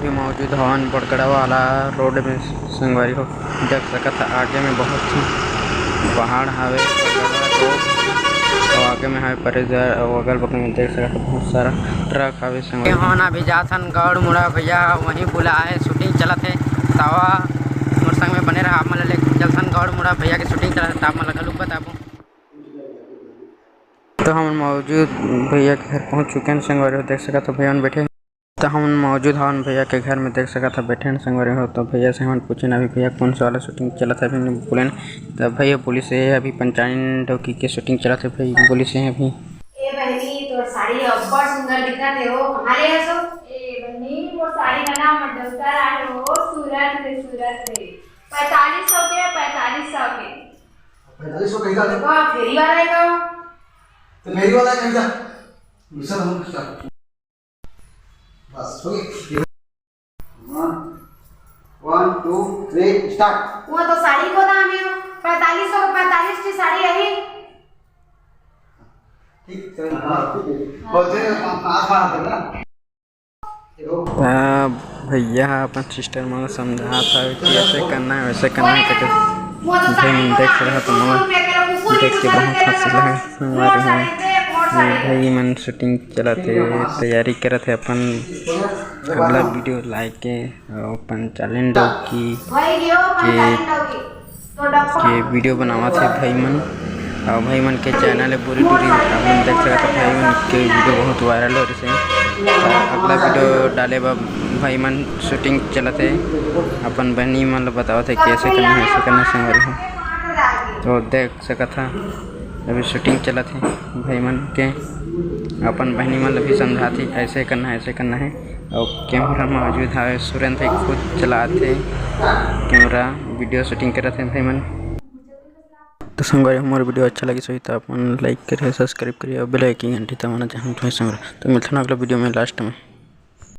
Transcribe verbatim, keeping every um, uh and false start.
अभी मौजूद हवन बड़गड़ा वाला रोड में संगवारी हो, देख सकत ह आगे में बहुत ही पहाड़ हावे, बड़गड़ा रोड, अउ आगे में हावे परेजर, अउ अगल बगल में देख सकत ह बहुत सारा ट्रक हावे संगवारी हो। हमन अभी जाथन गौड़ मुड़ा भैया, वहीं बुलाए, शूटिंग चलत हे, तावा मोर संग में बने रहा, आप मन ल लेके चलथन गौड़ मुड़ा भैया के शूटिंग चलत हे, त आप मन ल घलो बताबो। तो हमन मौजूद भैया के घर पहुंच चुके हैं संगवारी हो, देख सकत हो भैया मन बैठे। तो हमन मौजूद हवन भैया के घर में, देख सकत हो बैठे हैं संगवारी हो। तो भैया से हमन पूछेन अभी भैया कौन सा वाला शूटिंग चलत है, अभी बोलेन। तो भैया बोलिस हे अभी पंचायन डौकी के शूटिंग चलत है, भैया बोलिस हे अभी। ए बहनी, तोर साड़ी अब्बड़ सुंदर दिखत हे हो, कहाँ ले हस ओ? ए बहनी, मोर साड़ी का नाम डौका राय हो, सूरत ले, सूरत ले। पैंतालीस सौ के, पैंतालीस सौ के। पैंतालीस सौ कहीं का? वाह, फेरी वाला है का? तो फेरी वाला है कहीं का? मिशन हम स्टार्ट। बस, हो गई। One, one, two, three, start। वो तो साड़ी को दाम है, पैंतालीस सौ, पैंतालीस की साड़ी यही। ठीक, चल, हाँ, ठीक है। बोलते हैं, आप, आप बात करना। देखो। आ, भैया ह अपन सिस्टर मन ल समझात हवे कि ऐसे करना है, वैसे करना है करके। भाई मन देख सकत हो, मोला देख के बहुत हंसी लगे। संगवारी हो, ये भाई मन शूटिंग चलत हे, तैयारी करत हे अपन। अगला वीडियो लाइक के अउ अपन चैलेंज डौकी के, के वीडियो बनावत हे भाई मन। अउ भाई मन के चैनल हे बुरी टूरी, आप मन देख सकत हो भाई मन के वीडियो बहुत वायरल हो रहिसे। त अगला वीडियो डाले बर भाई मन शूटिंग चलत हे, अपन बहनी मन ल बतावत हे कैसे करना है, ऐसे करना है संगवारी हो। तो देख सकत हा, अभी शूटिंग चलत हे भाई मन के, अपन बहनी मन ल भी समझात हे, ऐसे करना है, ऐसे करना है। अउ कैमरा मौजूद हवे, सुरेंद्र भाई खुद चलात हे कैमरा, वीडियो शूटिंग करत हे भाई मन। तो संगवारी, हमर वीडियो अच्छा लगिस होही त आप मन लाइक करिए, सब्सक्राइब करिए अउ बेल आइकन घंटी दबाना चाहत होही संगवारी। तो मिलथन अगला वीडियो में लास्ट में।